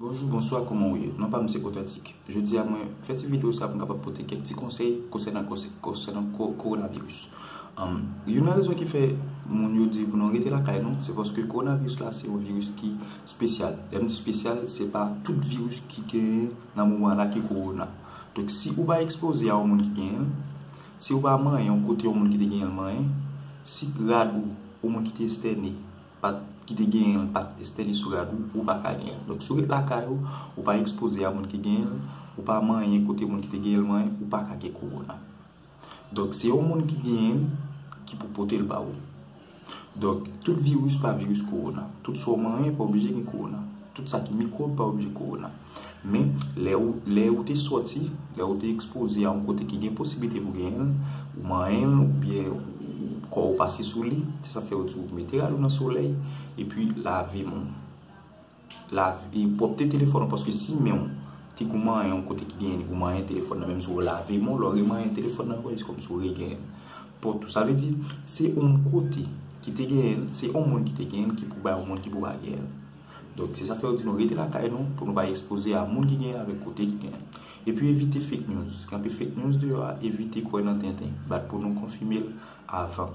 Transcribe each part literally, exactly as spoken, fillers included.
Bonjou, bonswa, kòman w ye? Non pa m se Otantik. Jodi a mwen fè ti videyo sa pou m kapab pote kèk ti konsèy konsènan konsè- konsènan ko- kowonaviris. Um, youn nan rezon ki fè moun yo di pou nou rete lakay nou, se paske kowonaviris la se yon viris ki espesyal. Lè m di espesyal, se pa tout viris ki genyen nan moman la ki kowona. Donk si ou pa ekspoze a yon moun ki genyen l, si ou pa manyen yon kote yon moun ki te genyen l manyen, si rad ou, yon moun ki te estène, pa t- ki te genyen l pa t estène sou rad ou, ou pa ka genyen l. Donk si w ret lakay ou, ou pa ekspoze a moun ki genyen l, ou pa manyen kote moun ki te genyen l manyen, ou pa ka gen kowona. Donk se yon moun ki genyen l ki pou pote l ba ou. Donk tout viris pa viris kowona. Tout sa w manyen pa oblije gen kowona. Tout sa ki mikwòb pa oblije kowona. Men lè ou, lè ou te sòti, lè ou te ekspoze a yon kote ki gen posiblite pou genyen l, ou manyen l, oubyen ou- kò ou pase sou li, se sa fè yo di w mete rad ou nan solèy, epi lave men w. Lave, e pwòpte telefòn ou, paske si men w te gon manyen yon kote ki genyen li, gon manyen telefòn nan, menm si w lave men w, lè w remanyen telefòn nan ankò, se kòmsi w regenyen l. Pòt ou, sa vle di, se yon kote ki te genyen l, se yon moun ki te genyen l ki pou bay yon moun ki pou pa genyen l. Donk se sa fè yo di nou rete lakay nou pou nou pa ekspoze a moun ki genyen avèk kote ki genyen. Epi evite fake news. Gen anpil fake news deyò a, evite kwè nan tenten. Bat pou nou konfime l avan.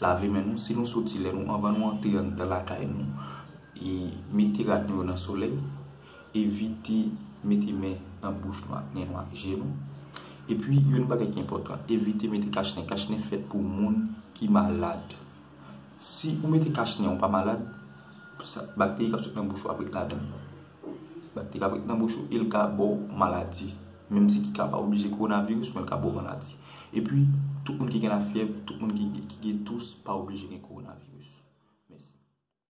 Lave men nou, si nou soti lè nou, anvan nou antre anndan lakay nou, e mete rad nou yo nan solèy, evite mete men nan bouch nou ak nen nou ak je nou. Epi youn bagay ki enpòtan, evite mete kachnen. Kachnen fèt pou moun ki malad. Si ou mete kachnen, ou pa malad, sa- bakteri k ap sot nan bouch ou ap ret ladan l. Bakteri ap ret nan bouch ou e l ka ba w maladi. Menm si ki ka pa oblije kowonaviris, men l ka ba w maladi. Epi tout moun ki gen lafyèv, tout moun ki, ki gen tous pa oblije gen kowonaviris.